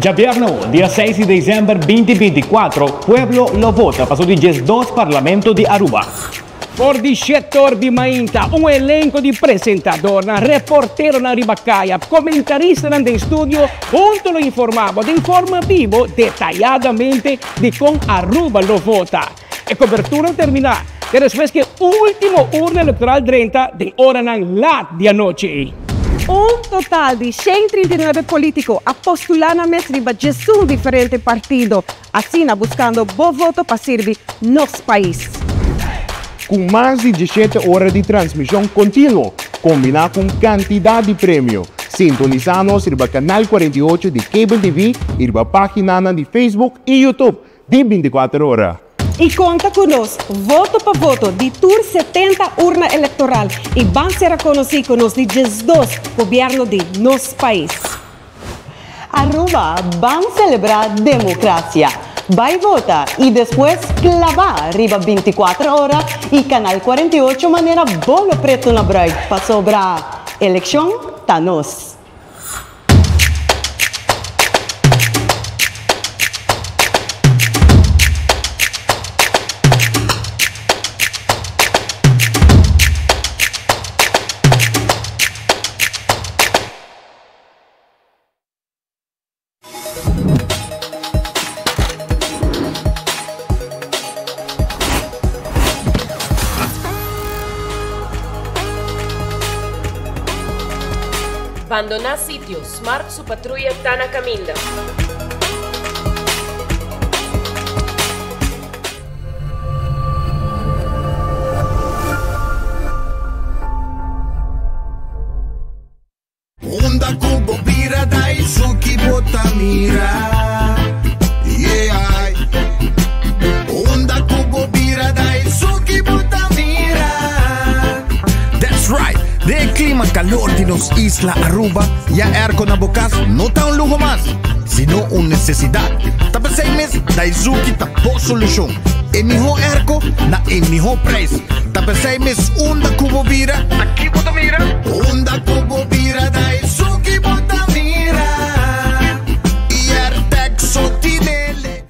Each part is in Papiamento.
Djabièrnè, dia seis di desèmber 2024, pueblo lo vota pa su di 12 Parlamento di Aruba. For di shetor di mainta, un elenco di presentadornan, reporteronan riba caya, comentaristanan den studio hunto lo informa bo den forma bibo detayadamente di con Aruba lo vota. E cobertura lo termina te despues cu e ultimo urna electoral drenta den oranan laat di anochi. Un total di 139 politico a postula nan mes riba 11 diferente partido, asina buscando bo voto pa sirbi nos pais. Ku mas di 17 ora di transmishon kontinuo, kombiná ku un kantidat di premio. Sintonisá nos riba Kanal 48 di Cable TV i riba páginanan di Facebook i YouTube di 24 Ora. I konta ku nos, voto pa voto, di tur 70 urna elektoral i ban sera konosí ku nos di 12 gobièrnu di nos pais. Aruba, ban selebrá demokrasia. Bai vota i despues klabá riba 24 Ora i Kanal 48 manera bolo pretu na bruid pasobra elekshon ta nos. Bandoná sitio, Smart su patruya ta na kaminda. Unda ku bo bira Daisuki bo ta mira. Yeah. Unda ku bo bira Daisuki bo ta mira. That's right! Den e klima kalor di nos isla Aruba, ya airco na bo kas no ta un luho mas, sino un nesesidat. Ta p'esei mes Daisuki ta bo solushon. E mihó airco na e mihó prijs. Ta p'esei mes unda ku bo bira, ta ki bo ta mira? Unda ku bo bira Daisuki bo ta mira. I airtec so tinele.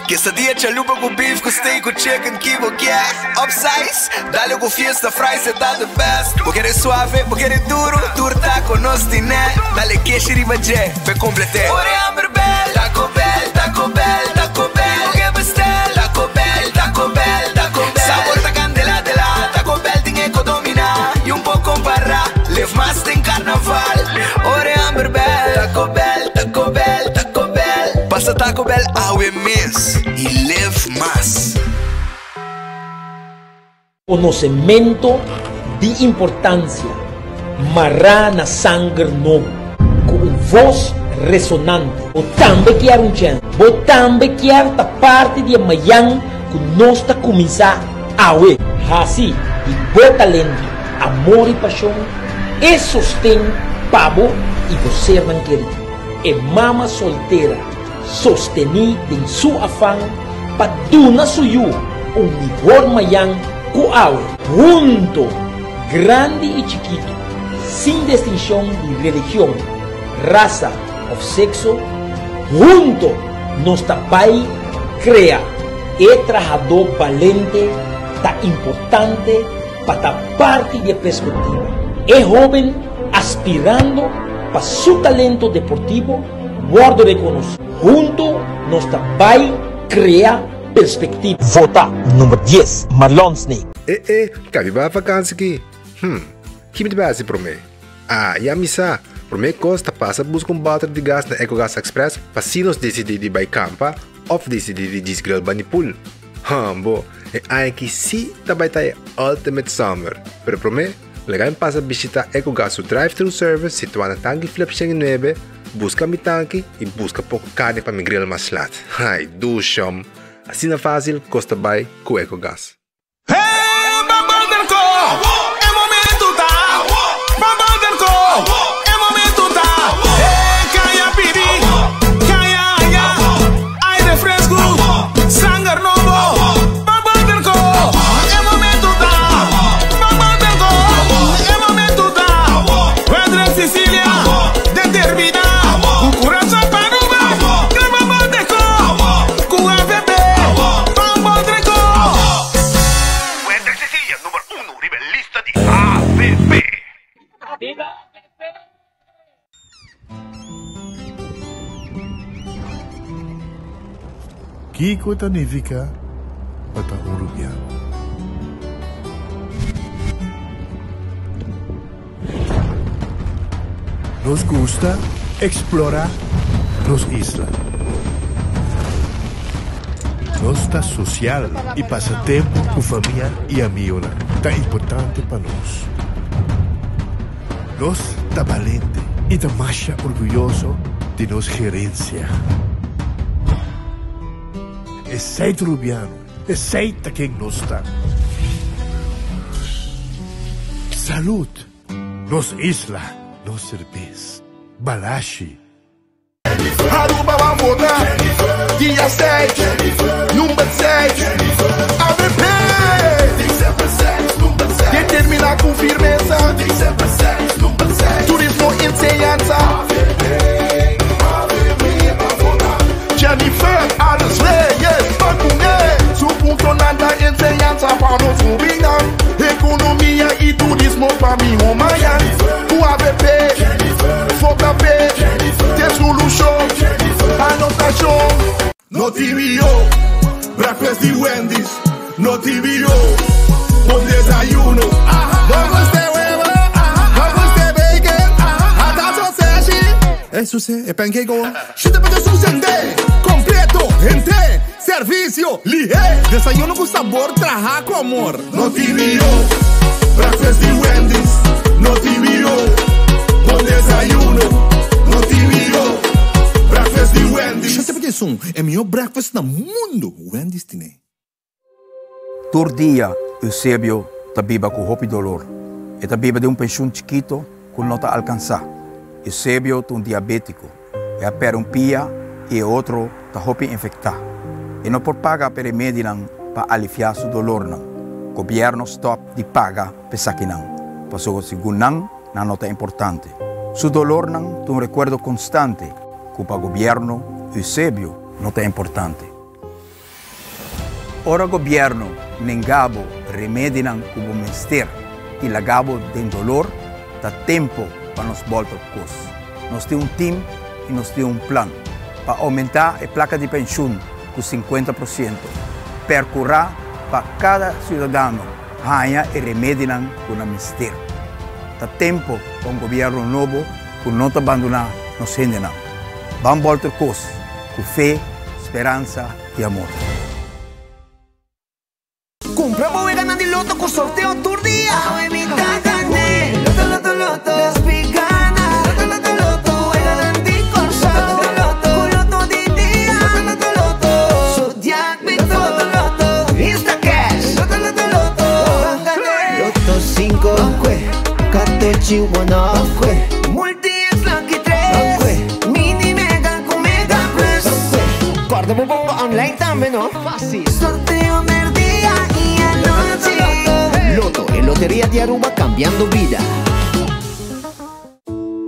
Quesadilla chalupa ku beef ku steak ku chicken ki bo kier. Upsize, dale ku fiesta fries e ta the best. Bo kere suave, bo kere duro, tur taco nos tine. Dale keshi riba dje, p'e complete. Ora e hamber bel, Taco Bell, Taco Bell, Taco Bell. Bo ke bestel, Taco Bell, Taco Bell, Taco Bell. Sabor ta candela de la, Taco Bell tin e ko domina. Y un po compara, live mas den carnaval. Ora e hamber bel, Taco Bell, Taco Bell, Taco Bell. Pasa Taco Bell awe mes y live mas. Konosementu di importansia mará na sanger nobo. Ku un vos resonante. Bo tambe kier un chèns. Bo tambe kier ta parti di e mayan ku nos ta kuminsá awe. Hasi di bo talento, amor i pashon e sosten pa bo i bo sernan kerí. E mama soltera sostení den su afan pa duna su yu un mihor mayan ku awe. Hunto, grandi i chikitu, sin distinshon di religion, rasa òf sekso, hunto nos ta bai krea e trahadó balente ta importante pa ta parti di e perspektiva. E hóben aspirando pa su talento deportivo wòrdu rekonosí. Hunto nos ta bai krea perspektiva. Vota number 10, Marlon Snake. E e, kabi bai vakansi ki? Hm, ki mi ta bai hasi promé? Ah, ya mi sa! Promé kos ta pasa buska un bòter di gas na Ecogas Express pa si nos disidí di bai kampa òf disidí di djis grill bani pool. Hambo, e aña aki sí ta bai ta e ultimate summer! Pero promé, laga mi pasa bishitá Ecogas su drive-thru service situá na Tanki Flip 109, buska mi tanki i buska poko karni pa mi grill mas lat. Ai, dushom! Asina fásil kos ta bai ku Ecogas. Hey, ban Banderco, e momento ta. Ban Banderco, e momento ta. Hey, kaya pidi, kaya haya, aire fresku, sanger nobo. Ban Banderco, e momento ta. Ban Banderco, e momento ta. Wendrek Cecilia, determiná, ku kurason pa Aruba. Kiko ta nifiká pa ta un rubiano. Nos gusta eksplorá nos isla. Nos ta sosial i pasa tempu ku famia i amionan ta importante pa nos. Nos ta balente i ta masha orguyoso di nos gerensia. Esei ta Rubiano, esei ta ken nos ta. Salud! Nos isla, nos serbes. Balashi. Aruba ban vota dia seis, number seis, avp! Determina cu firmeza, turismo, enseñanza. Jennifer Arends Reyes ban cune, su puntonan ta enseñanza pa nos hubinan, economia y turismo pa miho mañan. Cu avp, vota p'e, t'e solucion, anotacion. No TVO, breakfast di Wendy's. No TVO, bon desayuno. No gusta e huevo, no gusta e bacon, hasta sausage. E suse, e pancake o. Shita pa ta susende, completo, hente, servicio, lihe. Desayuno cu sabor traha cu amor. No TVO, breakfast di Wendy's. No TVO, bon desayuno. No TVO, breakfast di Wendy's. Shete pa esun, e miho breakfast na mundo, Wendy's tine. Tur dia Eusebio ta biba ku hopi dolor. E ta biba den un penshun chikito ku no ta alkansá. Eusebio ta un diabétiko. E a pèrdè un pia i e otro ta hopi infektá. E no por paga pa e remedinan pa aliviá su dolornan. Gobièrnu stòp di paga pa esakinan, pasobra segun nan, nan no ta importante. Su dolornan ta un rekuerdo konstante ku pa gobièrnu Eusebio no ta importante. Ora gobierno nenga bo remedinan cu bo mester y laga bo den dolor, ta tempo pa nos bolta op cos. Nos tin un team y nos tin un plan pa aumenta e placa di pensioen cu 50%, percura pa cada ciudadano haña e remedinan cu nan mester. Ta tempo pa un gobierno nobo cu no ta bandona nos hendenan. Ban bolter cos cu fe, speransa y amor. Cumpra bo weganan di loto cu sorteo tur dia. Awe mi ta gane. Loto, loto, loto. Despi gana. Loto, loto, loto. Weganan di Corsou. Loto, loto, Cu loto di dia. Loto, loto, loto. Zodiac Loto, loto, loto. Instacash. Loto, loto, loto. Ban gane. Loto cinco. Catochi one. Multi X Lucky tres. Mini Mega cu Mega Plus. Corda bo bongo online tambe no. Facil. Sorteo merdia y anochi. Lotto, e loteria di Aruba cambiando bida.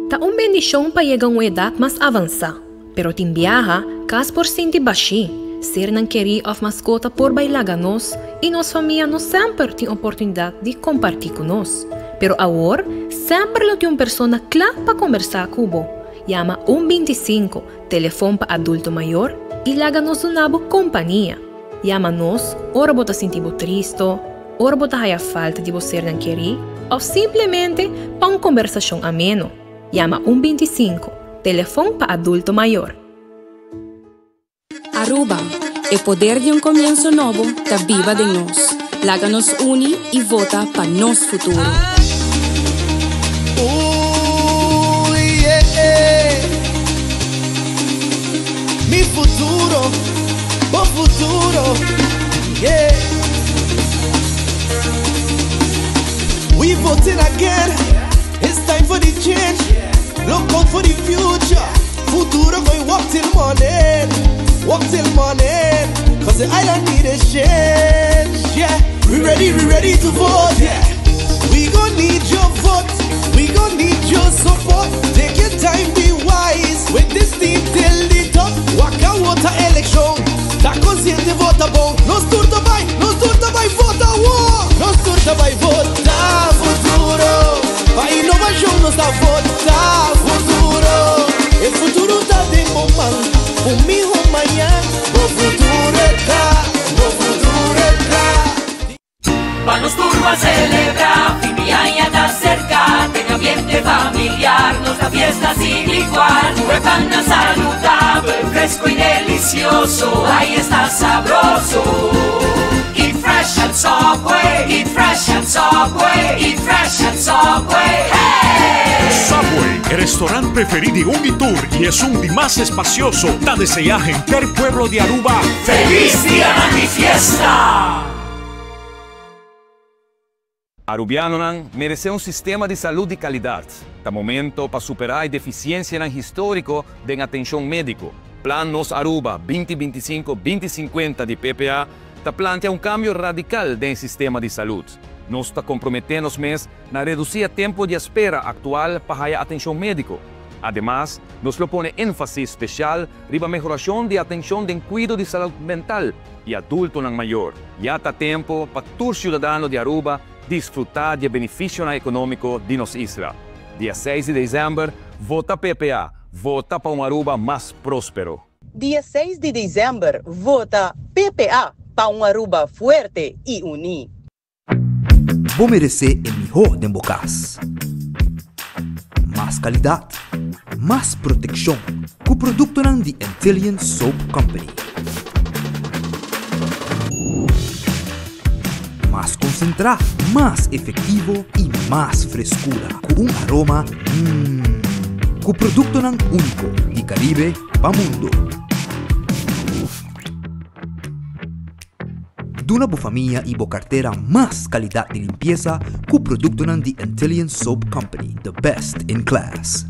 Ta un bendishon pa yega un edat mas avansá, pero tin biaha kas por sinti bashí, sernan kerí òf maskota por bai laga nos i nos famia no semper tin oportunidat di kompartí ku nos. Pero awor semper lo tin un persona kla pa kombersá ku bo. Yama un 25, telefon pa adulto mayor, i laga nos duna bo kompania. Yama nos ora bo ta sinti bo tristo, ora bo ta haya falta di bo sernan kerí òf simplemente pa un kombersashon ameno. Yama un 25, telefon pa adulto mayor. Aruba, e poder di un comienso nobo ta biba den nos. Laga nos uni y vota pa nos futuro. Ooh, yeah. Mi futuro, bo futuro, yeah. We voting again, it's time for the change. Look out for the future. Futuro going work till morning, work till morning. Cause the island need a change, yeah. We ready to vote, yeah. We gon' need your vote, we gon' need your support. Take your time, be wise. With this team till the top. Waka water election. Ta consciente vota bon. Nos tur ta bay, nos tur ta bay vota war. Nos tur ta bay vota futuro. Pa innovacion nos ta vota futuro. E futuro ta den bo man. Un miho mañan, bo futuro. pa celebra, fin di aña ta cerca, den ambiente familiar, nos ta fiesta sin igual. Tur e pannan saludabel, fresco y delicioso, ay esta sabroso. Eat fresh at Subway, eat fresh at Subway, eat fresh at Subway, hey! Subway, e restaurant preferi di un y tur y esun di mas espacioso, ta desea henter pueblo di Aruba Feliz Dia di Fiesta! Arubianonan merece un sistema di salud di calidad. Ta momento pa supera e deficiencianan historico den atencion medico. Plan Nos Aruba binti binti sinku, binti sinkuenta di PPA ta plantea un cambio radical den e sistema di salud. Nos ta compromete nos mes na reduci e tempo di espera actual pa haya atencion medico. Ademas, nos lo pone enfasis special riba mehoracion di atencion den cuido di salud mental y adultonan mayor. Ya ta tempo pa tur ciudadano di Aruba disfruta di e beneficionan economico di nos isla. Dia seis di december, vota PPA, vota pa un Aruba mas prospero. Dia seis di december, vota PPA pa un Aruba fuerte y uni. Bo meresé e mihó den bo kas. Mas kalidat, mas protekshon ku produktonan di Antillian Soap Company. Mas konsentrá, mas efektivo i mas freskura ku un aroma mmm. Ku produktonan úniko di Karibe pa mundu. Duna bo famia y bo cartera mas calidad di limpieza cu productonan di Antillian Soap Company, the best in class.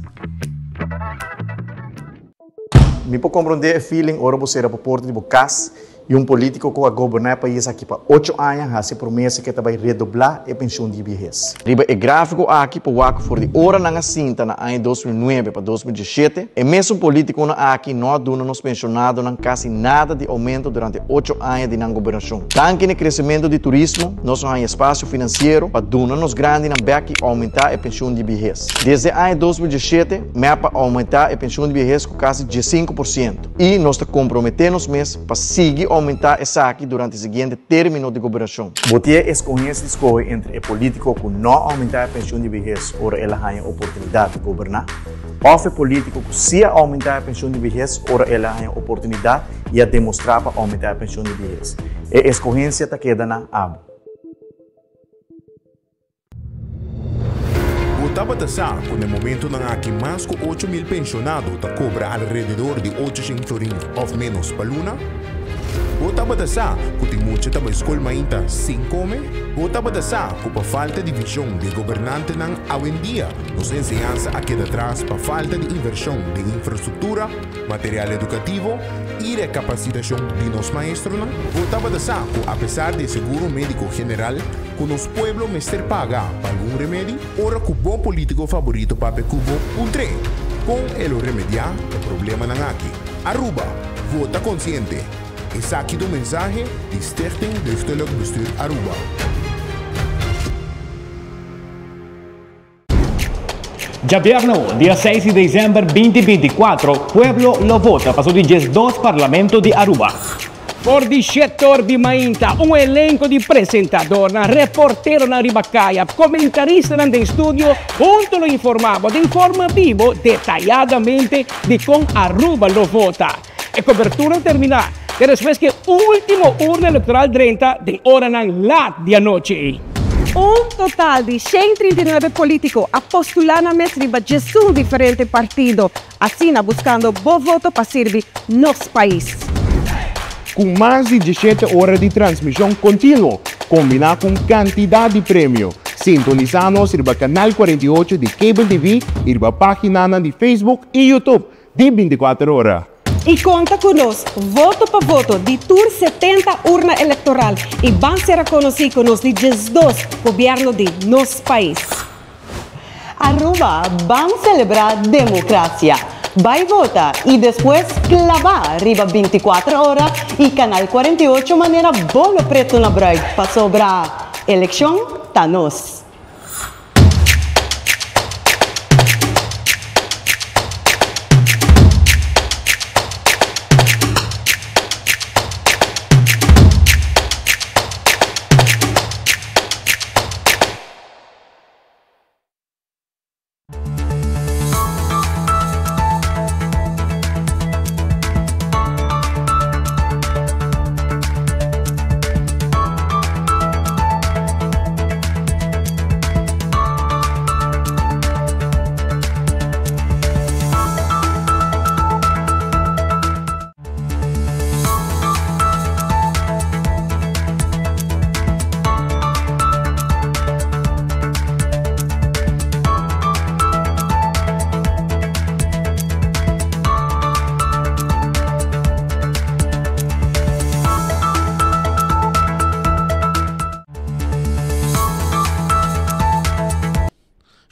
Mi por comprende e feeling ora bo cera bo porta di bo cas y un politico cu a goberna e pais aki pa ocho aña haci e promesa cu e ta bay redobla e pensioen di biehes. Riba e gráfiko aki por wak for di ora nan a sinta na aña 2009 pa 2017, e mesun polítikonan aki no a duna nos penshonadonan kasi nada di oumento durante ocho aña di nan gobernashon. Danki na e kresementu di turismo, nos a haña espasio finansiero pa duna nos grandinan bèk i oumentá e penshun di biehes. Desde aña 2017, mep a oumentá e penshun di biehes ku kasi 15%. I nos ta komprometé nos mes pa sigui oumentá esaki durante e siguiente término di gobernashon. Bo tin e eskohensia di skohe entre e polítiko ku no a oumentá e penshun di behes ora el a haña oportunidat di goberná, òf e polítiko ku sí a oumentá e penshun di behes ora el a haña oportunidat i a demostrá pa oumentá e penshun di behes. E eskohensia ta keda na abo. Bo tabata sa ku na e momentunan aki mas ku 8000 penshonado ta kobra alrededor di 800 florin òf ménos pa luna? Bo tabata sa ku tin mucha ta bai skol mainta sin kome? Bo tabata sa ku pa falta di vishon di e gobernantenan awendia nos enseñansa a keda tras pa falta di invershon den infrastruktura, material edukativo i rekapasitashon di nos maestronan? Bo tabata sa ku apesar di e seguro médiko general ku nos pueblo mester paga pa algun remedi? Ora ku bo polítiko faborito papia ku bo, puntr'é kon e lo remediá e problemanan aki. Aruba, vota konsiente! Esaki ta un mensahe di Stichting Deugdelijk Bestuur Aruba. Djabièrnò, dia seis di desèmber binti binti kuatro, pueblo lo vota pa su di diesdos Parlamento di Aruba. For di shetor di mainta, un elenco di presentadornan, reporteronan riba caya, comentaristanan den studio hunto lo informa bo den forma bibo detayadamente di con Aruba lo vota. E cobertura termina te despues cu e ultimo urna electoral drenta den oranan laat di anochi. Un total di 139 politico a postula nan mes riba diesun diferente partido, asina buscando bo voto pa sirbi nos pais. Ku mas di diesshete ora di transmishon kontinuo, kombiná ku un kantidat di premio. Sintonisá nos riba Kanal 48 di Cable TV i riba páginanan di Facebook i YouTube di 24 ora. I konta ku nos, voto pa voto, di tur 70 urna elektoral i ban sera konosí ku nos di 12 gobièrnu di nos pais. Aruba, ban celebra democracia. Bay vota y despues claba riba 24 ora y Canal 48 manera bolo preto na bruid pasobra eleccion ta nos.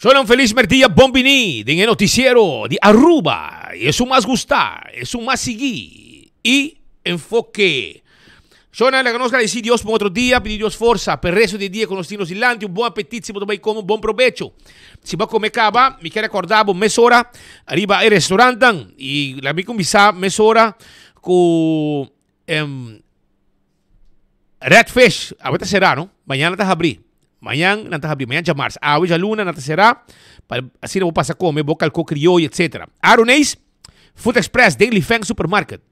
Shownan felis merdia bon bini den e noticiero di Aruba esun mas gusta esun mas sigui y enfoke. Shownan laga nos gradeci Dios pa un otro dia pidi Dios forsa pa e resto di e dia cu nos tin nos dilanti un bon apetit si bo ta bay come un bon probecho si bo a come caba mi kier recorda bo mesora ariba e restaurantnan y laga mi cuminsa mesora cu Red Fish, awe ta será no, mañana ta habrí. Mañan nan ta habrí, mañan djamars. Awe djaluna nan ta será, pa asina bo pasa kome bo kalkó krioyo etcetera. Aroneis, Food Express den Lifeng Supermarket.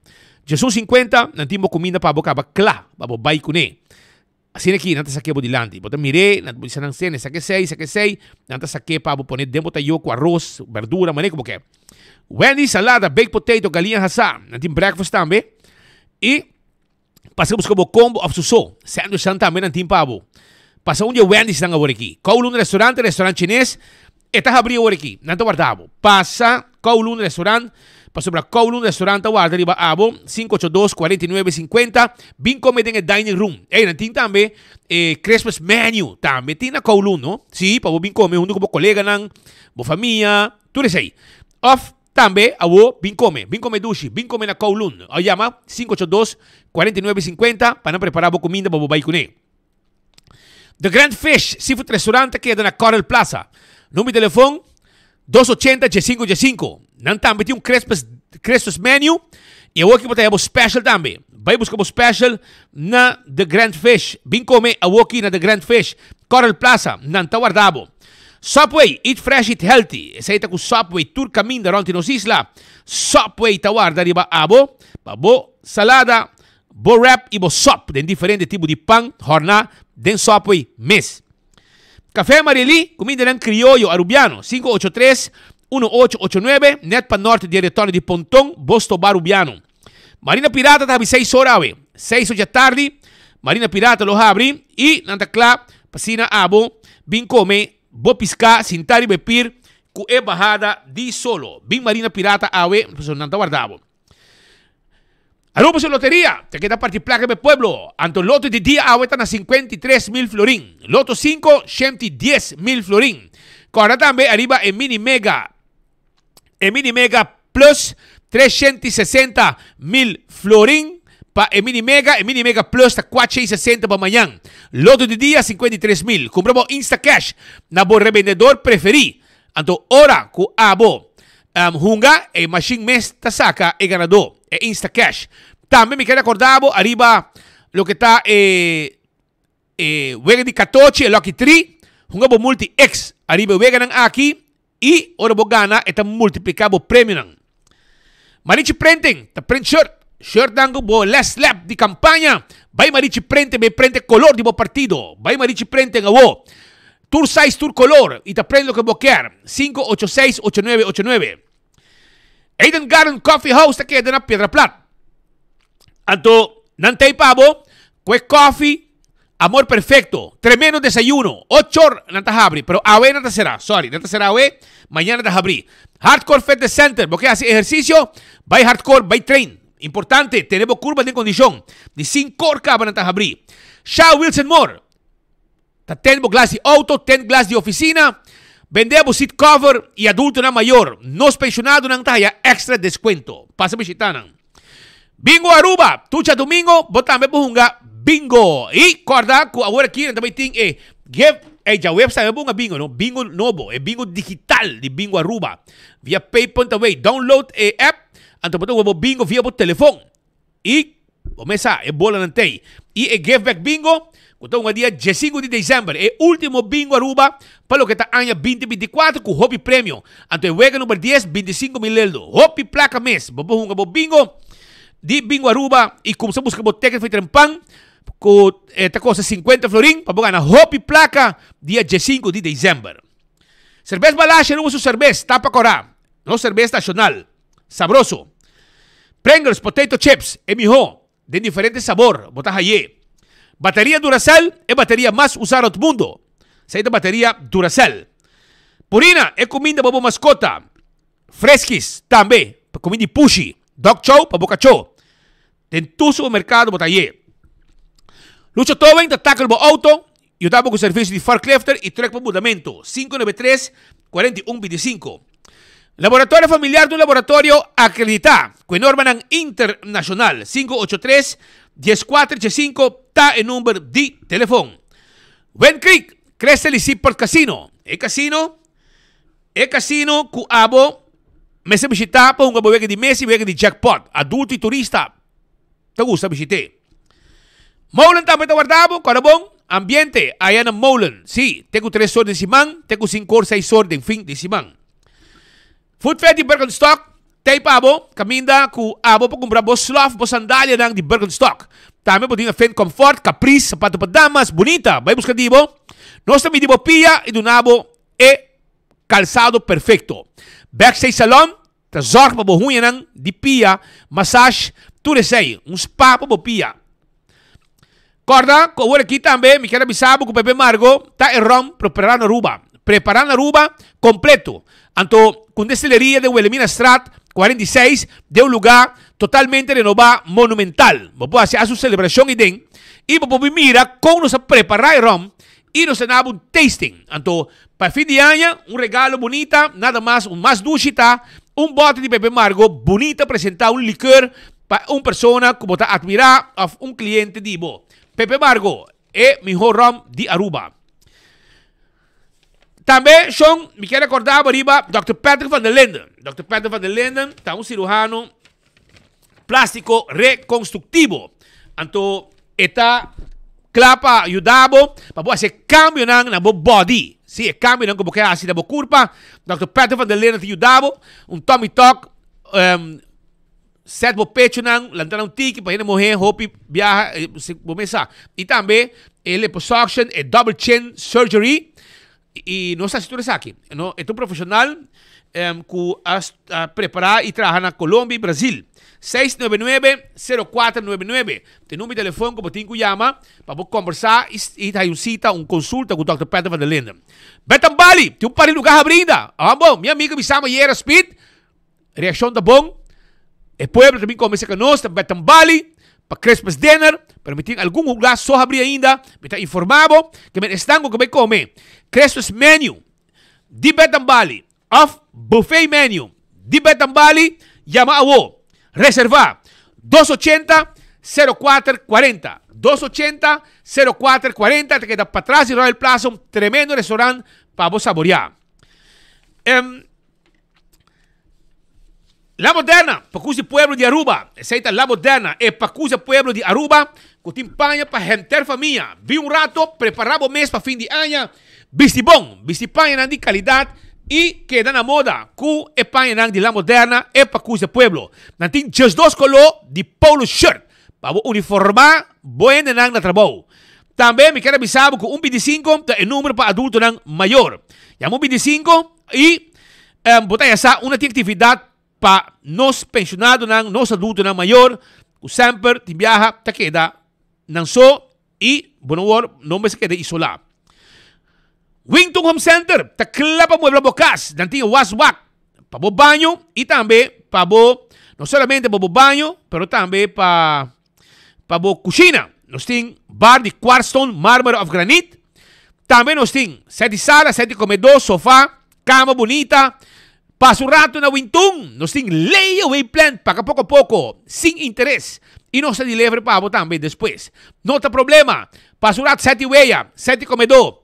Djesun sinkuenta nan tin bo kuminda pa bo kaba kla pa bo bai kuné. Asina ki nan ta saké bo dilanti. Bo ta mir'é, nan ta bisa nan sene, sake esei, sake esei, nan ta saké pa bo pone den bo tayó ku aros, berdura, manera ku bo ke. Wendy's, salada, baked potato, galiña hasá. Nan tin breakfast tambe. I pasa buska bo combo of su so. Sandwichnan tambe nan tin pa bo. Pasa un di e Wendy'snan awor aki. Kowloon Restaurant, restaurant chines, e ta habri awor aki. Nan ta warda bo. Pasa Kowloon Restaurant, pasobra Kowloon Restaurant ta warda riba abo, 582 49 50. Bin come den e dining room. Ey, nan tin tambe e Christmas menu tambe tin na Kowloon, no? Si, pa bo bin come hunto cu bo coleganan, bo famia, tur esey. Of Tambe awo bin come, bin come dushi, bin come na Kowloon. O yama 582 49 50 pa nan prepara bo cuminda pa bo bay cune. The Grand Fish Seafood Restaurant ta keda na Coral Plaza. Number di telefon 280 15 15. Nan tambe tin un Christmas, Christmas menu y awo aki bo ta haya bo special tambe. Bay busca bo special na The Grand Fish. Bin come awo aki na The Grand Fish, Coral Plaza. Nan ta warda bo. Subway, eat fresh, eat healthy. Esei ta ku Subway tur kaminda rònt di nos isla. Subway ta warda riba abo pa bo salada, bo wrap i bo sòp den diferente tipo di pan hòrná den Subway mes. Café Marielí, kumindanan krioyo arubiano, 583 1889, nèt pa nòrt di e retorno di Ponton, Bosto Bar Rubiano. Marina Pirata ta habri seis ora awe. Seis or dja tardi, Marina Pirata lo habri i nan ta kla pa asina abo bin kome bo piská sintá riba e pir ku e bahada di solo. Bin Marina Pirata awe pasobra nan ta warda bo. Aruba su loteria ta keda parti plaka riba e pueblo. Anto loto di dia awe ta na 53 mil florin. Loto 5, 110 mil florin. Kòrda tambe ariba e mini mega. E Mini Mega Plus 360 mil florin pa e Mini Mega, e Mini Mega Plus ta 460 pa mañan. Loto di dia 53 mil. Kumpra bo Instacash na bo rebendedor preferí. Anto ora ku abo um, hunga, e mashin mes ta saka e ganadó, e Instacash. Tambe mi kere akorda bo ariba loke ta e e wega di katochi, e Lucky Tree. Hunga bo Multi X ariba e weganan aki. I ora bo gana e ta multipliká bo premionan. Marichi Printing ta print shirt. Shirtnan ku bo les lep di kampaña. Bai Marichi Printing bai print e kolor di bo partido. Bai Marichi Printing awo. Tur size tur kolor i ta print loke bo kier. 586 8989. Eden Garden Coffee House ta keda na Piedra Plat. Anto nan ta ei pa bo ku e kofi Amor perfecto, tremendo desayuno, ochor nan ta habri, pero awe nan ta sera, sorry, nan ta sera awe, mañana ta habri. Hardcore Fitness Center, bo ke hasi ehercicio? Bai Hardcore, bai train. Importante, tene bo curva den condicion. Di cincor caba nan ta habri. Sha Wilson Moore, ta ten bo glas di auto, ten glas di oficina, bende bo seat cover y adultonan mayor, nos pensionadonan ta haya extra descuento. Pasa bishita nan. Bingo Aruba, tur djadumingo bo tambe por hunga bingo. I kòrda ku awor aki nan ta bai tin e give, ey djaweps tambe por hunga bingo no, bingo nobo, e bingo digital di Bingo Aruba via pay.away. Download e app anto bo ta hunga bo bingo via bo telefon. I bo mes sa e bolanan t'ey. I e give back bingo ku ta hunga dia diesinku di desèmber, e último Bingo Aruba pa loke ta aña 2024 ku hopi premio. Anto e wega number dies, 25 mil leldo. Hopi plaka mes. Bo por hunga bo bingo di Bingo Aruba i kumsa buska bo ticket for trempan ku ta kosta 50 florin pa bo gana hopi plaka dia 15 di desèmber. Serbes Balashi Aruba su serbes tapa kòrá. Nos serbes nashonal. Sabroso. Pringles potato chips e mihó den diferente sabor bo ta haye. Bateria Duracell e bateria mas usá rònt mundo. Esei ta bateria Duracell. Purina e kuminda pa bo maskota. Friskies tambe pa kuminda di pushi. Dog chow pa bo kachó. Den tur supermerkado bo ta haye. Lucho Towing ta tackle bo outo. Yuda bo ku servisio di forklifter i trùk pa mudamentu. 593 41 25. Laboratorio Familiar ta un laboratorio akreditá ku e normanan internashonal. 583 14 85 ta e number di telefon. Wind Creek, Crystal i Seaport Casino. E casino E casino ku abo mester bishitá pa hunga bo wega di mesa i wega di jackpot. Adulto i turista ta gusta bishit'é. Molen tambe ta warda bo, kòrda bon, ambiente aya na Molen. Sí, te ku tres or den siman, te ku sinku or, seis or den fin di siman. Food Fair di Birkenstock t'ei pa bo, kaminda ku abo por kumpra bo slof, bo sandalianan di Birkenstock. Tambe bo tin na Finn Comfort, Caprice, sapato pa damas, bunita, bai buska di bo. Nos ta midi bo pia i duna bo e kalsado perfekto. Backstage Salon Ta zorg pa bo huñanan di pia, massage, tur esei. Un spa pa bo pia. Corda cu awor aki tambe mi kier a bisa bo cu Pepe Margo ta e rom prepara na Aruba. Prepara na Aruba completo. Anto cu un destileria den Wilhelminastraat 46 den un lugar totalmente renoba monumental. Bo por haci su celebracion iden y bo por bin mira con nos a prepara e rom y nos ta nabo un tasting. Anto pa fin di aña un regalo bunita, nada mas un mas dushi ta un bote di Pepe Margo bunita presenta un liqueur pa un persona cu bo ta admira of un cliente di bo. Pepe Margo, e miho rum di Aruba. Tambe, shon, mi kier recorda bo riba Dòkter Patrick van der Linden. Dòkter Patrick van der Linden ta un ciruhano plástico reconstructivo. Anto e ta kla pa yuda bo pa bo hasi e cambionan na bo body. Sí, e cambionan ku bo ke hasi na bo kurpa. Dòkter Patrick van der Linden ta yuda bo. Un tummy tuck, set bo pechonan, lanta nan un tiki pa hende muhé hopi biaha, bo mes sa. I tambe e liposuction, e double chin surgery. I nos ta hasi tur esaki. No, e ta un profesional ku a prepará i traha na Colombia i Brazil. 699-0499 ta e number di telefon ku bo tin ku yama pa bo kombersá i ta hay un sita, un konsulta ku Dòkter Peter van der Linden. Betan Bali, tin un par di lugá habrí ainda. Awan bo, mi amigo bisa mi ayera Speed, Reaccion ta bon. E pueblo ta bin come cerca nos ta Betan Bali pa Christmas dinner, pero mi tin algun lugar so habri ainda. Mi ta informa bo ke men esnan ku ke bai come Christmas menu di Betan Bali of buffet menu di Betan Bali, yama awo. Reserva 280 04 40. 280 04 40 ta keda patras di Royal Plaza, un tremendo restaurant pa bo saborea. La Moderna, pakus di pueblo di Aruba. Esei ta La Moderna, e pakus di pueblo di Aruba ku tin paña pa henter famia. Bin un rato, prepará bo mes pa fin di aña. Bisti bon, bisti pañanan di kalidat i keda na moda ku e pañanan di La Moderna, e pakus di pueblo. Nan tin djesdos koló di polo shirt pa bo uniformá bo hendenan na trabou. Tambe mi kier a bisa bo ku un bintisinko ta e numero pa adultonan mayor. Yama un bintisinko i bo ta yasa unda tin aktividat pa nos penshonadonan, nos adultonan mayor ku semper tin biaha ta keda nan so i bo no wor no mester keda isolá. Wington Home Center ta kla pa muebla bo kas. Nan tin e wasbak pa bo baño i tambe pa bo, no solamente pa bo baño, pero tambe pa Pa bo kushina nos tin bar di kwartstone, marmer of granit. Tambe nos tin set di sala, set di komedó, sofá, kama bunita. Pasa un rato na Wintun, nos tin layaway plan, paga poko poko, sin interes. I nos ta deliver pa bo tambe despues. No ta problema. Pasa un rato set di weya, set di komedó,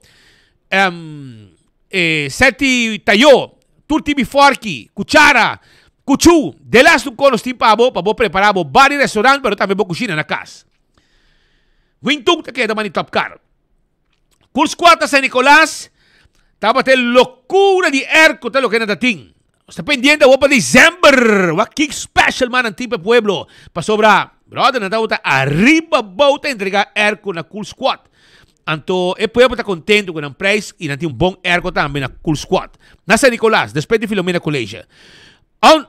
Set di tayó, tur tipi fòrki, kuchara, kuchú, delas un kon nos tin pa bo, pa bo prepará bo bar di restaurant pero tambe bo kushina na kas. Wingtuk ta keda mani Top Car. Kurs kuater San Nicolas tabata e lokura di airco ta loke nan ta tin. Nos ta pendiente awor pa december. Wak kik special man nan tin pa e pueblo. Pasobra, brother, nan tabata ariba bou ta entrega airco na Cool Squad. Anto e pueblo ta contento cu nan prijs y nan tin un bon airco tambe na Cool Squad. Na San Nicolas, despues di Filomena College. On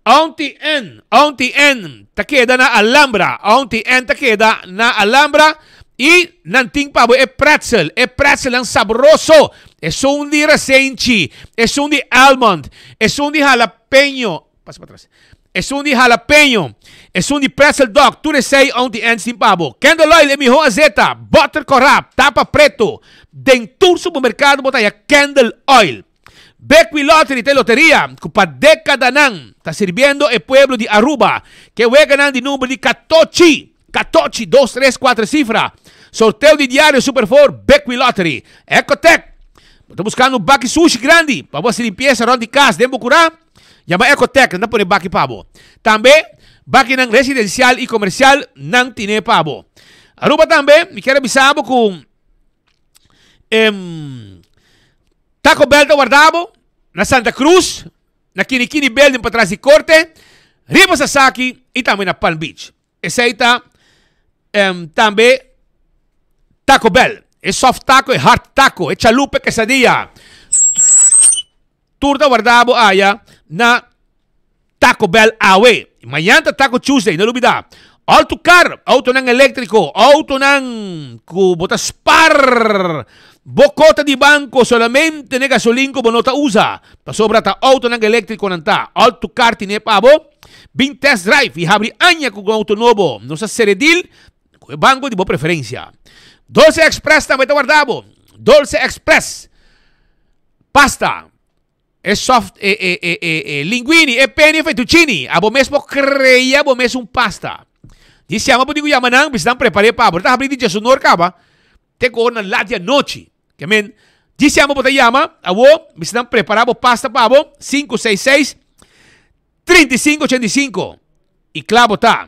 Auntie N, Auntie N ta keda na Alhambra, Auntie N ta keda na Alhambra y nan tin pa bo e pretzel, e pretzelnan sabroso, esun di rasenchi, esun di almond, esun di jalapeño, pasa pa atras. Esun di jalapeño, esun di pretzel dog, tur esei Auntie Anne's tin pa bo. Candle oil, e miho azeta, butter corá, tapa preto. Den tur supermercado bo ta haya candle oil. Bequi Lottery ta e loteria cu pa decadanan ta sirbiendo e pueblo di Aruba. Ke weganan di number di catochi, catochi, dos, tres, cuater cifra. Sorteo di diario Super Four, Bequi Lottery. Ecotec, Bo ta buscando un baki sushi grandi pa bo haci limpieza rond di cas den bo cura? Yama Ecotec, nan ta pone baki pa bo. Tambe, bakinan residencial y comercial nan tine pa bo. Aruba tambe, mi kier a bisa bo cu em, Taco Bell ta warda bo na Santa Cruz, na Kinikini Building patras di Corte, riba Sasaki y tambe na Palm Beach. Esey ta em, tambe Taco Bell, e soft taco, e hard taco, e chalupa, e quesadilla. Tur ta warda bo aya na Taco Bell awe. Mañan ta Taco Tuesday, no lubida. Autocar, autonan eléctrico, autonan cu bo ta spar bo cota di banco solamente ne gasolin cu bo no ta usa. Pasobra ta autonan eléctrico nan ta. Autocar tine pa bo. Bin test drive y habri aña cu un auto nobo. Nos a cere deal cu e banco di bo preferencia. Dolce Express tambe ta warda bo. Dolce Express. Pasta, e soft, e, e, e, e, e linguini, e penne, e fettuccini. Abo mes por crea bo mes un pasta. Di siama bo digo yama nan, bisa nan prepare pa bo. Ta habri di djesunor caba, te cu ora nan lat di anochi. Ke men, di siama bo ta yama, awo, bisa nan prepara bo pasta pa bo, 566 35 85. Y cla bo ta.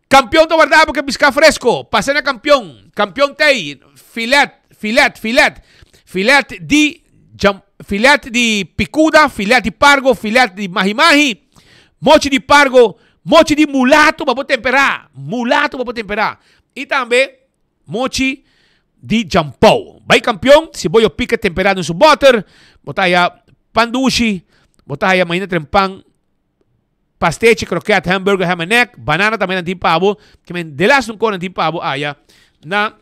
Campeon ta warda bo ke pisca fresco. Pasa na Campeon. Campeon tei filet, filet, filet. Filet di jam, filet di picuda, filet di pargo, filet di mahi-mahi, mochi di pargo, mochi di mulato pa bo tempera. Mulato pa bo tempera. Y tambe mochi di jampou. Bai Campeon, si bo yo pica tempera den su boter, bo ta haya pan dushi, bo ta haya mainta trempan. Pastechi, kroket, hamburger, ham and egg, banana tambe nan tin pa bo. Ke men delas un ko nan tin pa bo aya na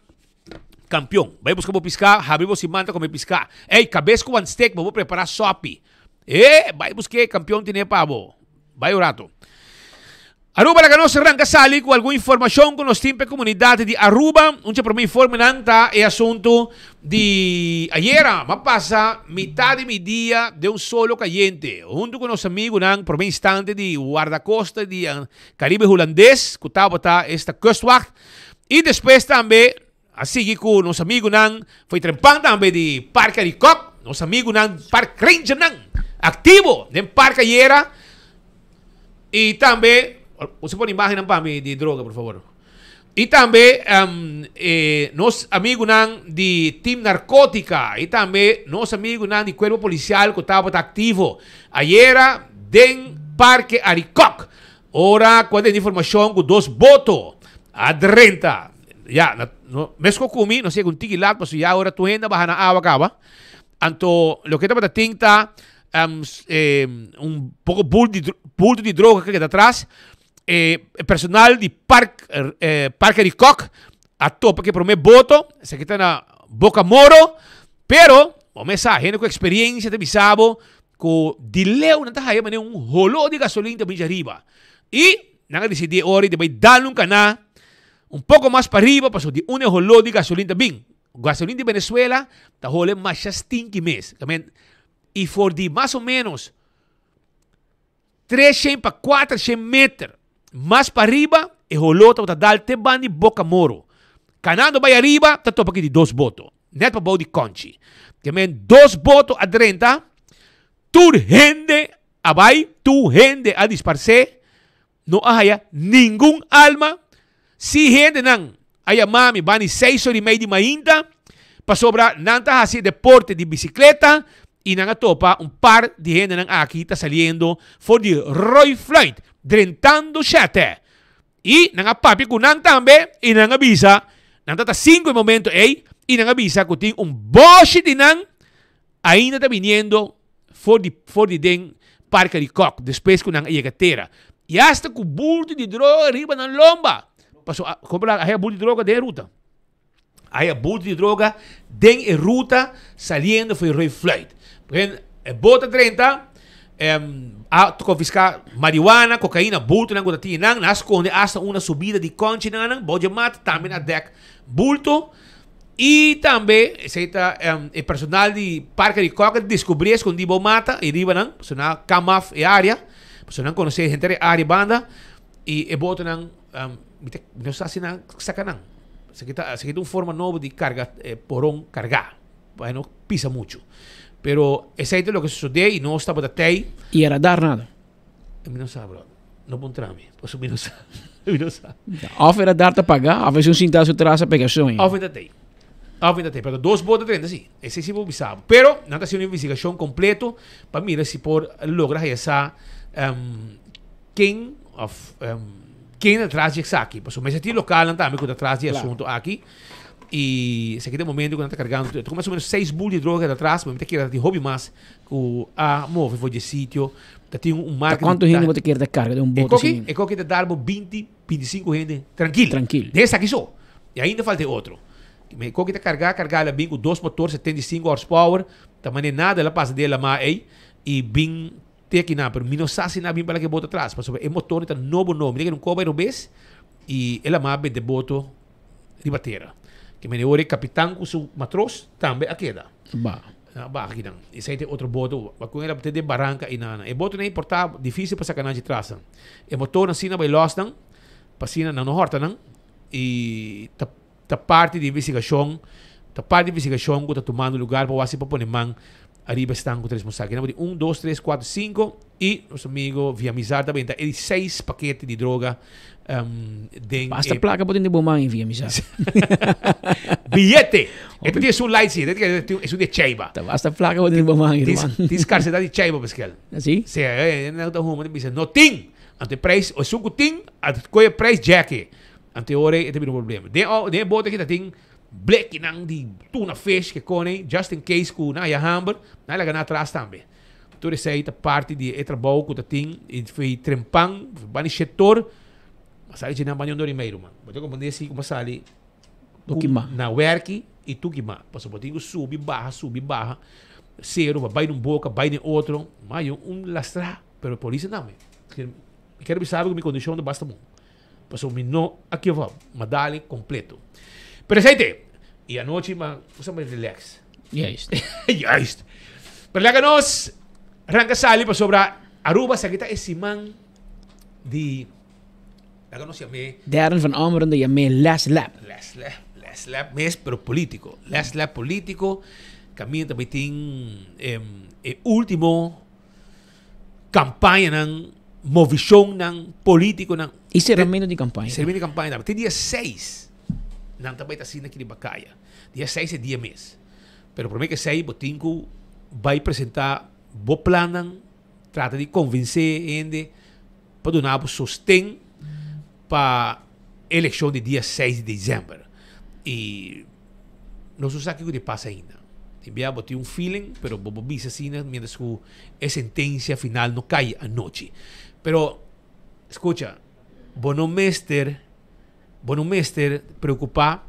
Kampion. Bai buska bo piská, habri bo siman ta kome piská. Ey, kabes ku wan steak bo por prepará sopi. E, bai busk'é, Kampion tine pa bo. Bai un rato. Aruba laga nos ranka sali ku algun informashon ku nos tin pa e komunidat di Aruba. Un dje promé informenan ta e asuntu di ayera. M'a pasa mitad di mi dia den un solo kayente huntu ku nos amigunan promé instante di Wardakosta di Karibe Hulandes ku tabata esta Kustwacht i despues tambe a sigui ku nos amigunan foi trempan tambe di Parke Arikok, nos amigunan Park Rangernan aktivo den parke ayera i tambe, bo pone imagennan pa mi di droga por fabor, i tambe nos amigunan di Team Narkotika i tambe nos amigunan di Kuerpo Polisial ku tabata aktivo ayera den Parke Arikok ora ku a tene informashon ku dos boto a drenta. Ya, na, no, mesco cu mi, no sé, un tiki laat, paso ya ora tu hende a baha na awa caba. Anto, loke tabata tin ta um, eh, un poco bulto di, bulto di droga que keda atrás. Eh, personal di park, eh, Parque di Kok a topa que prome boto, se kita na Boca Moro, pero, bo me sa, hende cu experiencia ta bisa bo, cu di leu nan ta haya mane un holo di gasolin ta binchi ariba. Y nan a decidi e ora di bay dal un cana Un poko mas pariba paso di unda e holó di gasolin ta bin. Gasolin di Venezuela ta hole masha stinky mes. I for di mas o menos 300 pa 400 meter mas pariba e holó tabata dal te ban di Boca Moro. Kanando bai ariba ta topa ki di dos boto, net pabou di Conchi. Dos boto a drenta, tur hende a bai, tur hende a disparsé. No a haya ningun alma. Si hendenan a yama mi bani seis ora i mei di mainta, pasobra nan ta hasi deporte di bisikleta i nan a topa un par di hendenan aki ta saliendo for di Rooi Fluit, drentando shete. I nan a papia ku nan tambe i nan a bisa, nan ta ta sinku e momento ei, i nan a bisa ku tin un boshi di nan ainda ta biniendo for di for di den Parke di Kok despues ku nan a yega tera. I asta ku bulto di droga riba nan lomba. Paso a kompra a haya bulto di droga den e ruta. A haya bulto di droga den e ruta saliendo for di Rooi Fluit. E bota drenta. A konfiská marihuana, kokaina, bultonan ku ta tin nan. Nan a skonde asta una subida di kònchinan nan bou dje mat. Tambe nan a dèk bulto. I tambe esei ta e personal di Parke di Kòk a deskubrí e skondí bou mata i riba nan. Pasobra nan a kamaf e área. Pasobra nan konosé henter e área banda. I e botonan mi ta no sa si nan saka nan. Esaki ta esaki ta un forma nobo di karga poron kargá. Pa e no pisa muchu. Pero esei ta loke sosodé i nos tabata tei. I e radar nada? Mi no sa brother. No puntra mi. Pasobra mi no sa. Mi no sa. Of e radar ta pagá of esun sintá su tras a pega soño. Of e ta tei. Of e ta tei. Pero dos boto drenta si. Esei si bo bisa bo. Pero nan ta hasi un investigashon kompleto pa mira si por logra haya sa ken of ken ta tras di esaki. Pasobra mester tin lokalnan tambe ku ta tras di e asuntu aki. Y esaki ta e momento cu nan ta cargando. Ta cu mas o menos seis bul di droga ta atras, pero mi ta kere ta tin hopi mas cu a move for di e sitio. Ta tin un marca Ta cuanto hende bo ta kere ta carga den un bote asina? E koki ta dar bo binti, binticinco hende trankil. Trankil. Den esaki so. Y ainda falta e otro. E koki ta carga, carga, el a bin cu dos motor 75 horsepower. Ta mane nada el a pasa den e lama ey y bin te aki nan. Pero mi no sa si nan a bin pa laga e boto atras, pasobra e motor ta nobo nobo. Mi ta kere un koba e robes y e lama a bende boto riba tera. Ke mene ora e kapitan ku su matros tambe a keda. Ba. A baha kinan. Esei ta e otro boto. Ba ku el a bate den baranka i nana. E botonan ei por ta difisil pa saka nan dje tras nan. E motornan asina bai lòs nan, pa asina nan no hòrta nan. I ta ta parti di investigashon, ta parti di investigashon ku ta tumando lugar pa wak si por pone man ariba esnan ku ta responsabel. Kinan bo di un, dos, tres, kuater, sinku i nos amigo Villamizar ta benta e di seis pakete di droga den Basta e plaka bo tin den bo man, Villamizar. Biyete! E ta tin esun light si, e ta tin esun di e cheiba. Ta basta plaka bo tin den bo man, herman. Tin skarsedat di cheiba beskel. Asi? Si, nan ta huma ta bisa no tin! Anto e prijs, esun ku tin a kohe e prijs jackie. Anto e ora ei e ta bira un problema. Den e bote aki ta tin Blekinan di tuna fish ke kone just in case ku nan haya hamber, nan laga nan atras tambe. Tur esei ta parti di e trabou ku ta tin i fi trempan bani shetor a sali dje nan bani un dor i mei ruman. Bo ta komprende si ku bo sali Bo kima. na werki i tu kima. Pasobra bo tin ku subi baha subi baha seru pa bai di un boka bai den otro. Ma yo un lastra pero polis a name. Mi kere bisa bo ku mi kondishon ta basta bon. Pasobra mi no a give up, m'a dale completo. Pero esei te. I anochi m'a usa m'a relax. Juist. Juist. Pero laga nos ranka sali pasobra Aruba esaki ta e siman di laga nos yam'é. Darren van Ommeren ta yam'é last lap. Last lap, last lap mes pero politico. Last lap politico kaminda ta bai tin e ultimo. Campañanan, movicionnan, politiconan. Y cerramento di campaña. Cerramento di campaña tambe. Te dia seis nan ta bay ta asina aki riba caya. Dia seis e dia mes. Pero prome ke esey bo tin cu bay presenta bo plannan, trata di convence hende pa duna bo sosten pa eleccion di dia seis di december. Y nos no sa kico di pasa ainda. Tin bia bo tin un feeling, pero bo bo bisa asina mientras cu e sentencia final no cay anochi. Pero, scucha, bo no mester, bo no mester preocupa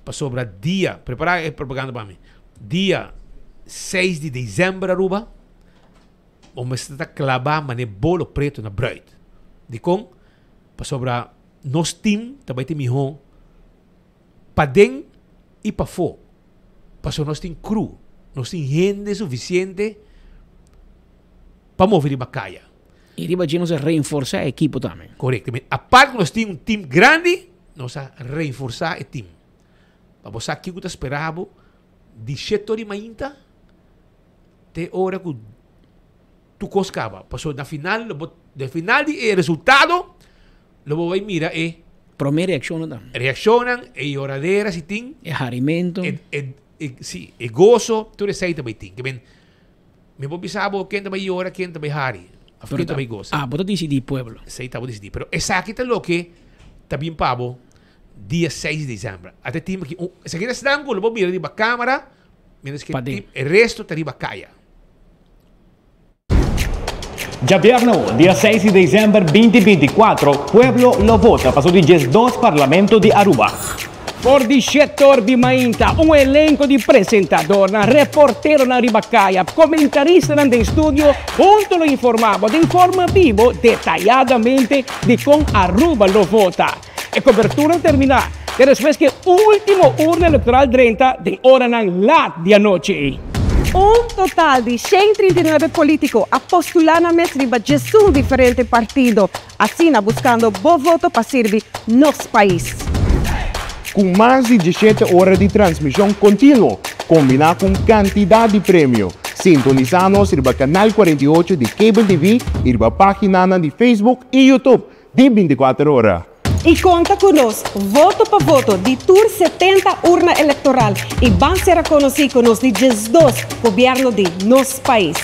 pasobra dia, prepara e propaganda pa mi, dia seis di december Aruba, bo mester ta claba mane bolo preto na bruid. Dicon? Pasobra nos team ta bay tin miho paden y pafó. Pasobra nos tin crew, nos tin hende suficiente pa move riba caya. Y riba dje nos a reinforsa e ekipo tambe. Correcto. Aparte cu nos tin un team grandi, nos a reinforsa e team. Pa bo sa kico ta spera bo di shete ora di mainta te ora cu tur kos kaba. Pasobra na final lo bo, na final di e resultado lo bo bai mira e. Prome reakshonnan ta. Reakshonnan, e yoradera si tin. E harimento. E, e, e, si, e goso, tur esei ta bai tin. Ke men, mi por bisa bo ken ta bai yora, ken ta bai hari, of ken ta bai gosa. Ah, bo ta disidí pueblo. Esei ta bo disidí. Pero esaki ta loke ta bin pa bo dia seis di desèmber. Ata e tim aki, un, esaki ta esnan ku lo bo mira riba kamera, mientras ke Paden. e resto ta riba kaya. Djabièrnò, dia seis di desèmber binti 24, pueblo lo vota pa su di 12 Parlamento di Aruba. For di shetor di mainta, un elenco di presentadornan, reporteronan riba caya, comentaristanan den studio hunto lo informa bo den forma bibo detayadamente di con Aruba lo vota. E cobertura a termina te despues cu e ultimo urna electoral drenta den oranan laat di anochi. Un total di 139 politico a postula nan mes riba 11 diferente partido. Asina buscando bo voto pa sirbi nos pais. Cu mas di 17 ora di transmision continuo, combina cu un cantidad di premio. Sintonisa nos riba Canal 48 di Cable TV y riba paginanan di Facebook y YouTube di 24 Ora. Y conta cu nos, voto pa voto, di tur 70 urna electoral y ban ser reconoci cu nos di 12 gobierno di nos pais.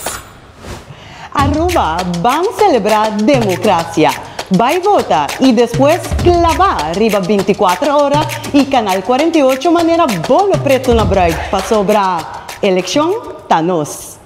Aruba, ban celebra democracia. Bay vota y despues claba riba 24 Ora y Canal 48 manera bolo preto na bruid pasobra eleccion ta nos.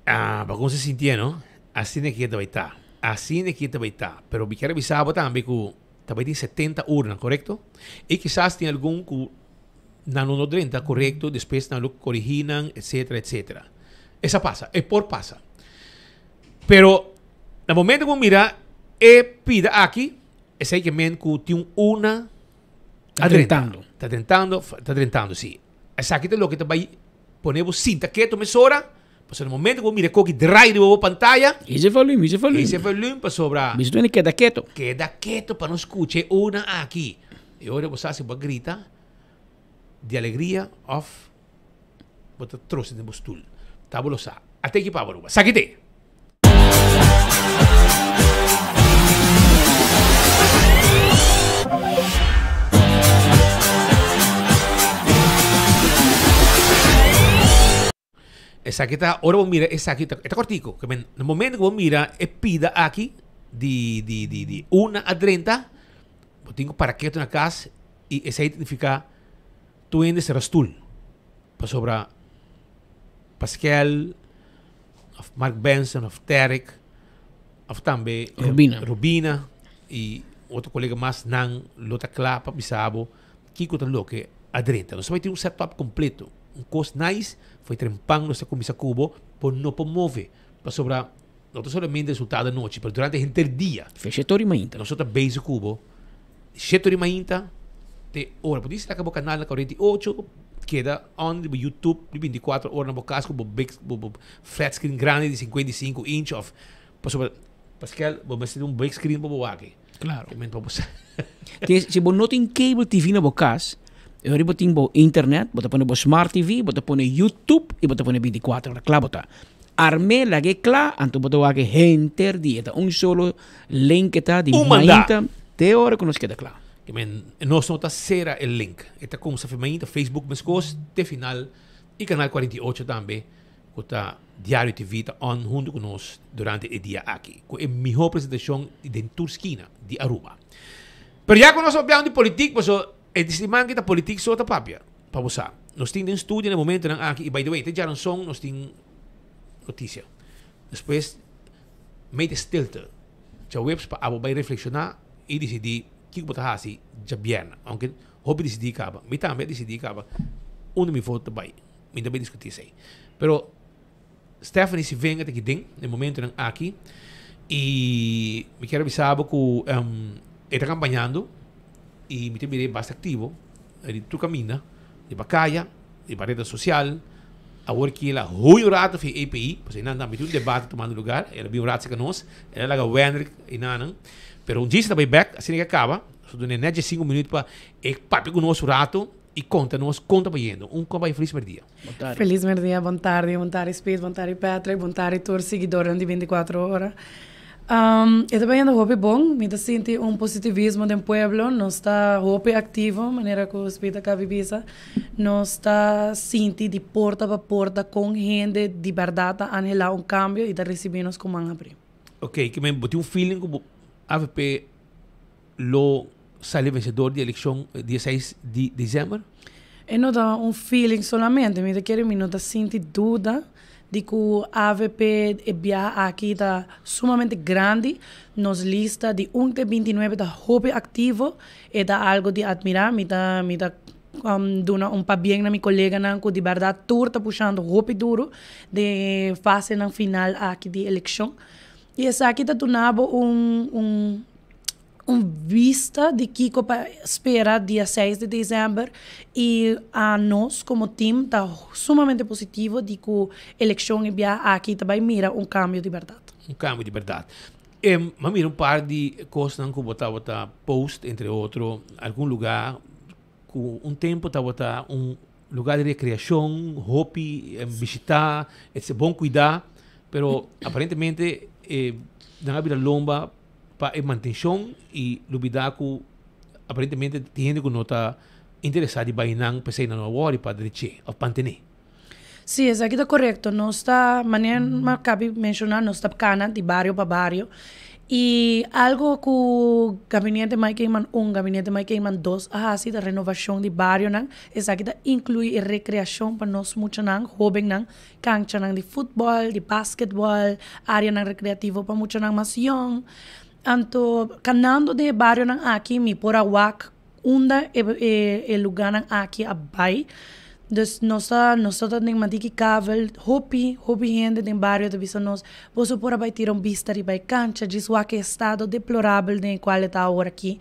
Ah, pa kon se sintié, no? Asina ki e ta bai ta. Asina ki e ta bai ta. Pero mi kier bisa bo tambe ku ta bai tin 70 urna, korekto? I kisas tin algun ku nan lo no drenta korekto, despues nan lo korigí nan, etsetera, etsetera. Esa pasa, e por pasa. Pero na momento ku bo mira e pida aki, esei ke men ku tin un urna Ta drentando. Ta drentando, ta drentando, si. Esaki ta loke ta bai pone bo sinta keto mesora, pasobra na momento ku bo mira e koki drai riba bo pantaya, Hisa e volume, hisa e volume. Hisa e volume pasobra. Bisa tu keda keto. Keda keto pa no skucha e una aki. E ora bo sa si bo a grita di alegria òf bo ta trosa den bo stul. Ta bo lo sa. A teki pa bo Aruba. Saki te! Esaki ta, ora bo mira esaki ta, e ta kortico. Ke men, na momento ku bo mira e pida aki di di di di una a drenta, bo tin ku para ketu na kas i esei ta nifiká tur hende sera stul. Pasobra Paskel of Mark Benson of Terek of tambe Rubina. Rubina i otro kolega mas nan lo ta kla pa bisa bo kiko ta loke a drenta. Nos ta bai tin un setup kompleto, un kos nice, for e trempan nos ta kuminsá ku bo, bo no por move pasobra no ta solamente resultado anochi pero durante henter dia. Fe shete ora i mainta. Nos ta bezig ku bo shete ora i mainta te ora. Por disi laga bo kanal na 48 keda on riba YouTube di 24 ora na bo kas ku bo big bo bo flat screen grandi di 55 inch of pasobra Pascal bo mester tin un big screen pa bo wak. Claro. Te men pa bo sa. Te si bo no tin cable TV na bo kas, e ora bo tin bo internet, bo ta pone bo smart TV, bo ta pone YouTube i bo ta pone 24 ora kla bo ta. Arm'é lag'é kla, anto bo ta wak henter dia. Ta un solo link e ta di Un manda. mainta te ora ku nos keda kla. Ke men nos no ta sera e link. E ta kumsa fi mainta Facebook meskos te final i Canal 48 tambe ku ta Diario TV ta on huntu ku nos durante e dia aki ku e mihó presentashon den tur skina di Aruba. Pero ya ku nos a papia di politik paso e siman aki ta politik so ta papia pa bo sa. Nos tin den studio na e momentonan aki i by the way te djaranson nos tin notisia. Despues mei ta stilte djaweps pa abo bai reflekshoná i disidí kiko bo ta hasi djabièrnè. Aunke hopi disidí kaba, mi tambe a disidí kaba unda mi voto ta bai. Mi ta bai diskutí esei. Pero Stephanie Sivenga ta aki den e momentonan aki i mi kier a bisa bo ku e ta kampañando i mi ta mir'é basta aktivo riba tur kaminda, riba kaya, riba reda sosial. Awor ki el a hui un rato fi API, pasobra einan tambe tin un debate tumando lugar, el a bin un rato serka nos, el a laga Wendrick einanan, pero un djis ta bai bek, asina ke a kaba, nos a dun'é net diesinku minuut pa e papia ku nos un rato i konta nos kon ta bayendo. Un kon bai felis merdia. Felis merdia, bon tardi, bon tardi Speed, bon tardi Patrick, bon tardi tur siguidornan di 24 ora. E ta bayendo hopi bon, mi ta sinti un positivismo den pueblo, nos ta hopi activo, manera cu Speed a cabi bisa, nos ta sinti di porta pa porta con hende di berdad ta anhela un cambio y ta ricibi nos cu man habri. Ok, ki men bo tin un feeling cu bo avp lo. sali vencedor di eleccion dia seis di december? E no ta un feeling solamente, mi ta kere mi no ta sinti duda di cu avp e biaha aki ta sumamente grandi, nos lista di un te bintinuebe ta hopi activo, e ta algo di admira, mi ta mi ta duna un pabien na mi coleganan cu di berdad tur ta pushando hopi duro den e fasenan final aki di eleccion y esaki ta duna bo un un un vista di kiko pa spera dia seis di december y a nos como team ta sumamente positivo di cu eleccion e biaha aki ta bay mira un cambio di berdad. Un cambio di berdad. E m'a mira un par di cosnan cu bo tabata post entre otro algun lugar cu un tempo tabata un lugar di recreacion hopi bishita etc bon cuida pero aparentemente e nan a bira lomba pa e mantencion y lubida cu aparentemente tin hende cu no ta interesa di bay nan p'esey nan no a worry pa dreche of mantene. Sí, esaki ta korekto. Nos ta, manera mi a kabi menshoná, nos ta kana di bario pa bario. I algo ku Gabinete Mike Eman un, Gabinete Mike Eman dos a hasi ta renovashon di barionan. Esaki ta inkluí e rekreashon pa nos muchanan, hóbennan, kanchanan di futbòl, di basketbòl, áreanan rekreativo pa muchanan mas yòn. Anto kanando den e barionan aki mi por a wak Unda e lugánan aki a bai. Dus nos ta nos ta den Madiki Kavel, hopi hopi hende den bario ta bisa nos, boso por a bai tira un bista riba e kancha, djis wak e estado deplorabel den e kual e ta awor aki.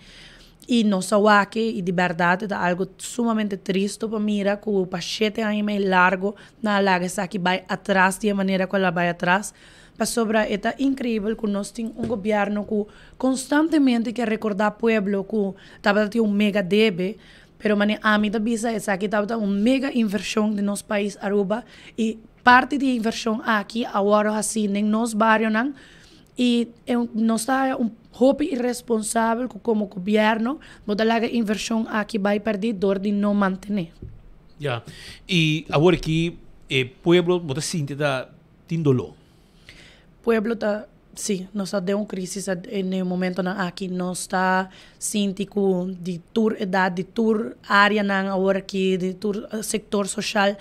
I nos a wak e i di bèrdat e ta algu sumamente tristu pa mira ku pa shete aña i mei largu nan a laga esaki bai atras di e manera ku el a bai atras. Pasobra e ta increibel cu nos tin un gobierno cu constantemente kier recorda pueblo cu tabata tin un mega debe, pero mane ami ta bisa esaki tabata un mega inversion den nos pais Aruba y parti di e inversion aki a worde haci den nos barionan y nos ta haya un hopi irresponsabel cu como gobierno bo ta laga e inversion aki bay perdi door di no mantene. Ya, y awor aki e pueblo bo ta sinti ta Tin doló. Pueblo ta, sí, nos ta den un crisis en e momentonan aki. Nos ta sinti cu di tur edad, di tur areanan awor aki, di tur sector social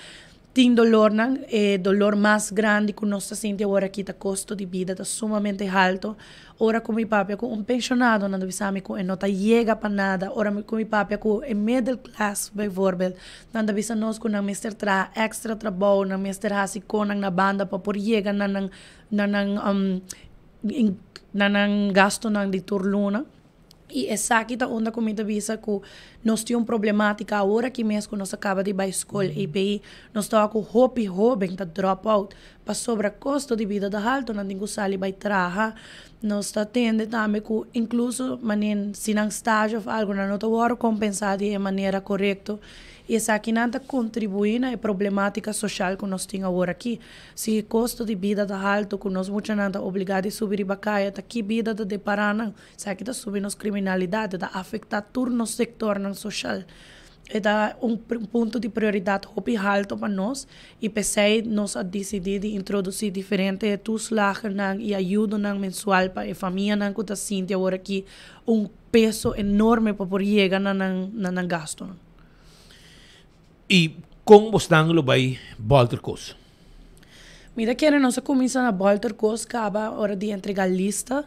tin dolornan. E dolor mas grandi cu nos ta sinti awor aki ta costo di bida ta sumamente halto. Ora cu mi papia cu un pensionado nan ta bisa mi cu e no ta yega pa nada. Ora cu mi papia cu e middle class bijvoorbeeld Nan ta bisa nos ku nan mester traha èkstra trabou, nan mester hasi konan na banda pa por yega na nan na nan na nan gastunan di tur luna. I esaki ta unda ku mi ta bisa ku nos tin un problematika awor aki mes ku nos a kaba di bai skol EPI, nos ta wak ku hopi hoben ta drop out pasobra kosto di bida ta haltu, nan tin ku sali bai traha. Nos ta tende tambe ku inkluso manera si nan stage òf algu nan no ta wòrdu kompensá di e manera korekto i esakinan ta kontribuí na e problematika soshal ku nos tin awor aki. Si e kosto di bida ta haltu ku nos muchanan ta obligá di subi riba kaya ta ki bida ta depará nan? Esaki ta subi nos kriminalidat, e ta afektá tur nos sektornan soshal. E ta un punto di prioridat hopi halto pa nos i p'esei nos a disidí di introdusí diferente toeslagennan i ayudonan mensual pa e famianan ku ta sinti awor aki un peso enorme pa por yega na nan na nan gastunan. I kon bosnan lo bai bòlter kos? Mi ta kere nos a kuminsá na bòlter kos kaba ora di entregá lista.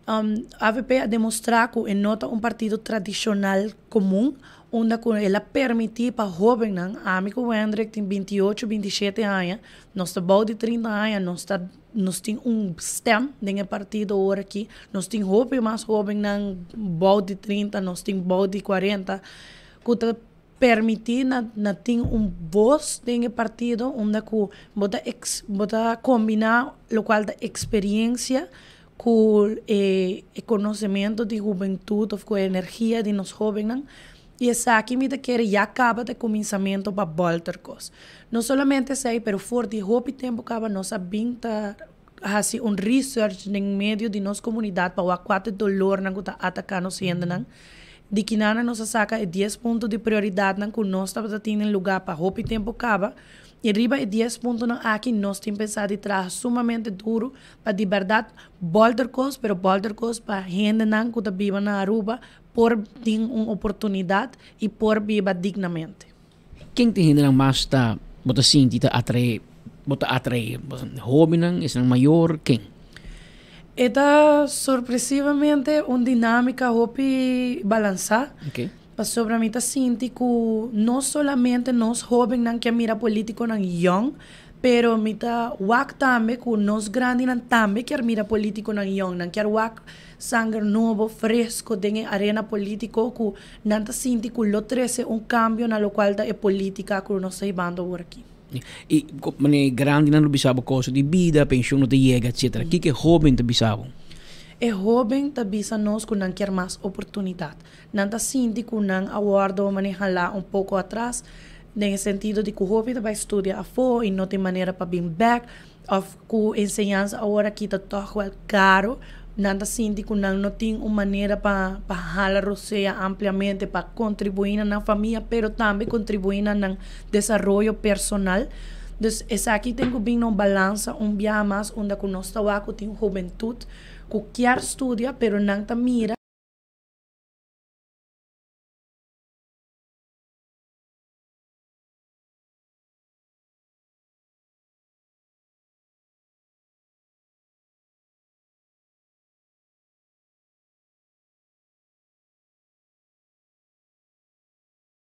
Avp a demostrá ku e no ta un partido tradishonal komun, unda ku el a permití pa hóbennan, ami ku Wendrick tin binti ocho, binti shete aña, nos ta bou di trinta aña, nos ta nos tin un stèm den e partido ora aki, nos tin hopi mas hóbennan bou di trinta, nos tin bou di kuarenta ku ta permití na na tin un bos den e partido unda ku bo ta eks bo ta kombiná lokual ta eksperiencia ku e e konosementu di hubentut òf ku e energia di nos hóbennan i esaki mi ta kere ya kaba ta e kuminsamentu pa bòlter kos. No solamente esei pero for di hopi tempu kaba nos a bin ta hasi un research den medio di nos komunidat pa wak kua ta e dolornan ku ta ataká nos hendenan. Di kinanan nos a saka e dies punto di prioridatnan ku nos tabata tin den lugá pa hopi tempu kaba i riba e dies puntonan aki nos tin pensá di traha sumamente duru pa di bèrdat bòlter kos pero bòlter kos pa hendenan ku ta biba na Aruba. por tin un oportunidad y por biba dignamente. Ken ta hendenan mas ta bo ta sinti ta atrae bo ta atrae? Hobennan, esnan mayor, ken? E ta sorpresivamente un dinamica hopi balansa. Pasobra mi ta sinti cu no solamente nos hobennan ke mira politiconan yong, pero mi ta wak tambe cu nos grandinan tambe kier mira politiconan yong. Nan kier wak sanger nobo, fresco den e arena politico cu nan ta sinti cu lo trece un cambio na locual ta e politica cu nos ta hibando awor aki. Y manera e grandinan lo bisa bo costo di bida, pensioen no ta yega, etcetera. Kiko e hoben ta bisa bo? E hoben ta bisa nos cu nan kier mas oportunidad. Nan ta sinti cu nan a wordo manehala un poco atras, den e sentido di cu hopi ta bay studia afo y no tin manera pa bin bek, of cu enseñansa awor aki ta toch wel caro. Nan ta sinti cu nan no tin un manera pa pa hala rosea ampliamente pa contribui na nan famia, pero tambe contribui na nan desaroyo personal. Dus esaki tin cu bin na un balansa un biaha mas unda cu nos ta wak cu tin hubentud cu kier studia, pero nan ta mira.